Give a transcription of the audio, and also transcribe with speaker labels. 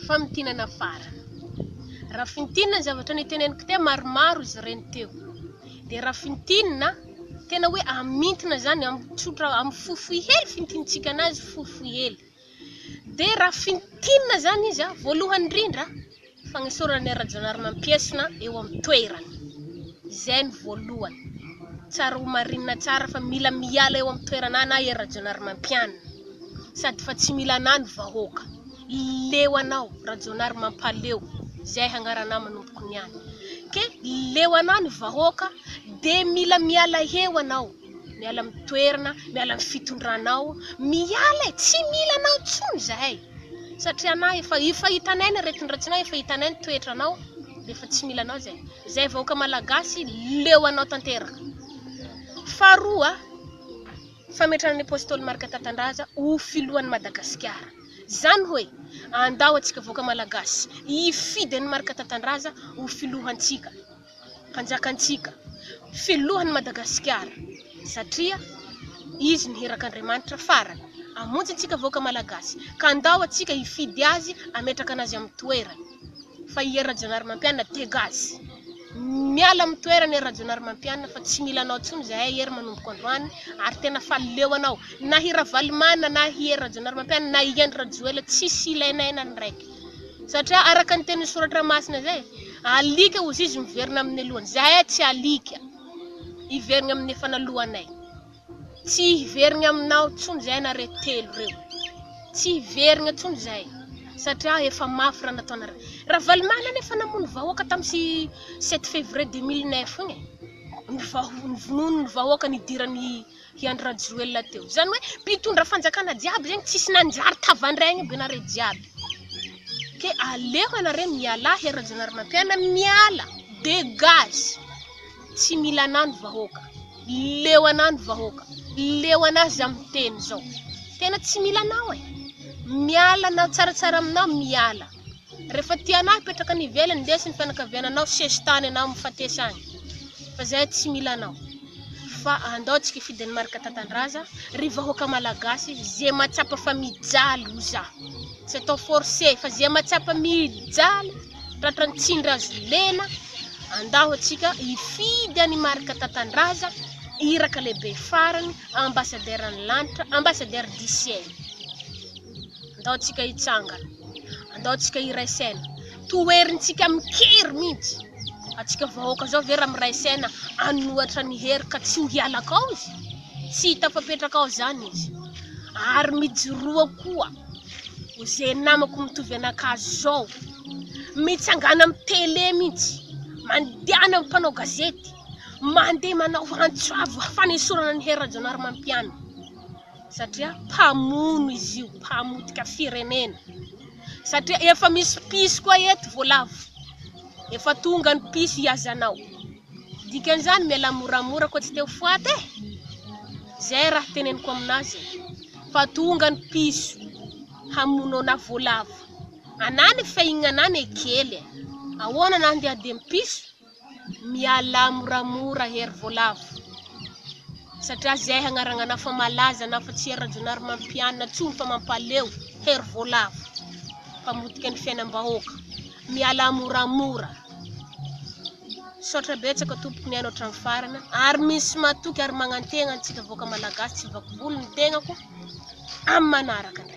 Speaker 1: Famintinana farany. Raha fintinina ny zavatra niteneniko teo, maromaro izy ireny teo. Dia raha fintinina, tena hoe amintina izany, amin'ny tsotra, amin'ny fohifohy hely fintinintsika anazy, fohifohy hely. Dia raha fintinina izany izy, voalohany indrindra, Fagnesorana an'i Rajaonarimampiesona eo amin'ny toerany. Izay no voalohany. Tsara ho marinina tsara fa mila miala eo amin'ny toerana ana i Rajaonarimampianina. Sady fa tsy mila anà ny vahoaka. Leo anao Rajaonary mampaleo. Izay agnaranà manomboko niany. Ke leo anà ny vahoaka de mila miala eo anao. Miala amin'ny toerana, miala amin'ny fitondranao. Miala e! Tsy mila anao intsony zahay. Satria anah efa efa hitanay ny aretin-dratsinao, efa hitanay ny toetranao, efa tsy mila anao zay. Zay vahoaka malagasy leo anao tanteraka. Faharoa, fametrahana ny Apostoly Marc Tatandraza ho filohan'i Madagasikara. Zany hoe, andao antsika vahoaka malagasy hifidy an'i Marc Tatandraza ho filohantsika. Mpanjakantsika, filohan'i Madagasikara, satria izy no irak'Andriamanitra farany hamonjy antsika vahoaka Malagasy, ka andao antsika hifidy azy hametraka anazy amin'ny toerany, fa i Hery Rajaonarimampianina degage, miala amin'ny toerany Hery Rajaonarimampianina fa tsy mila anao intsony izahay Hery manomboka androany ary tena faly leo anao, na i Ravalomanana na i Hery Rajaonarimampianina na i Andry Rajoelina tsisy ilainay na ny raiky. Satria araka ny tenin'ny soratra masina izay, alika hozy izy miverina amin'ny lohany. Zahay tsy alika hiverina amin'ny efa nalohanay. Tsy hiverina aminao intsony zahay nareo telo reo. Tsy hiverina intsony zahay satria efa mafy raha nataonareo. Ravalomanana efa namono vahoaka tamin'ny 7 février 2009 igny e. Ny vaho- ny vonoiny ny vahoaka nidiran'ny i Andry Rajoelina teo. Izany hoe mpitondra fanjakana jiaby zegny tsisy nanjary tavandraigny aby anareo jiaby. Ke aleo anareo mialà Hery Rajaonarimampianina miala, degage, tsy mila anà ny vahoaka, leo anà ny vahoaka, leo anà za miteny zao, tena tsy mila anao e, miala anao tsaratsara aminao miala. Rehefa tianao hipetraka any ivelany ndeso ny fianakaviananao sesitany anao mifatesa agny fa zahay tsy mila anao fa andao tsika hifidy an'i Marc Tatandraza ry vahoaka malagasy ze mahatsapa fa mijaly ho za tsy atao forcé fa ze mahatsapa mijaly tratran'ny tsindry hazo lena andao atsika hifidy an'i Marc Tatandraza iraka lehibe farany ambassadeur ny lanitra ambassadeur du ciel. Andao tsika hitsangana. Andao tsika hiray saina. Toherintsika amin-kery mihitsy. Antsika vahoaka zao ve raha miray saina hanohatra ny hery ka tsy ho hiala akao izy? Tsy tafapetraka ao zany izy. Ary mijoroa koa ho ze namako mitovy anakahy zao. Mitsangana amin'ny télé mihitsy. Mandehana amin'ny mpanao gazety. Mandeha manao antso avo fanesorana ny Hery Rajaonarimampianina. satria mpamono izy io, mpamotika firenena, satria efa misy piso koa eto voalavo, efa tonga ny piso hiazanao, dikan'izany mialà moramora koa tsy te ho faty e, zay raha teneniko aminazy e, fa tonga ny piso hamono anà voalavo, anà ny fahignana anà ne kely e, ahoana anà andeha ady amin'ny piso? Mialà moramora hery voalavo satria zay agnaragnana fa malaza na fa tsy hery Rajaonarimampianina tsony fa mampaleo hery voalavo mpamotika ny fiainam-bahoaka mialà moramora Misaotra betsaka tompoko nihaino hatramin'ny farany ary misy matoky ary magnantegna antsika vahoaka malagasy tsy vaky volo ny tegnako amin'ny manaraka indray.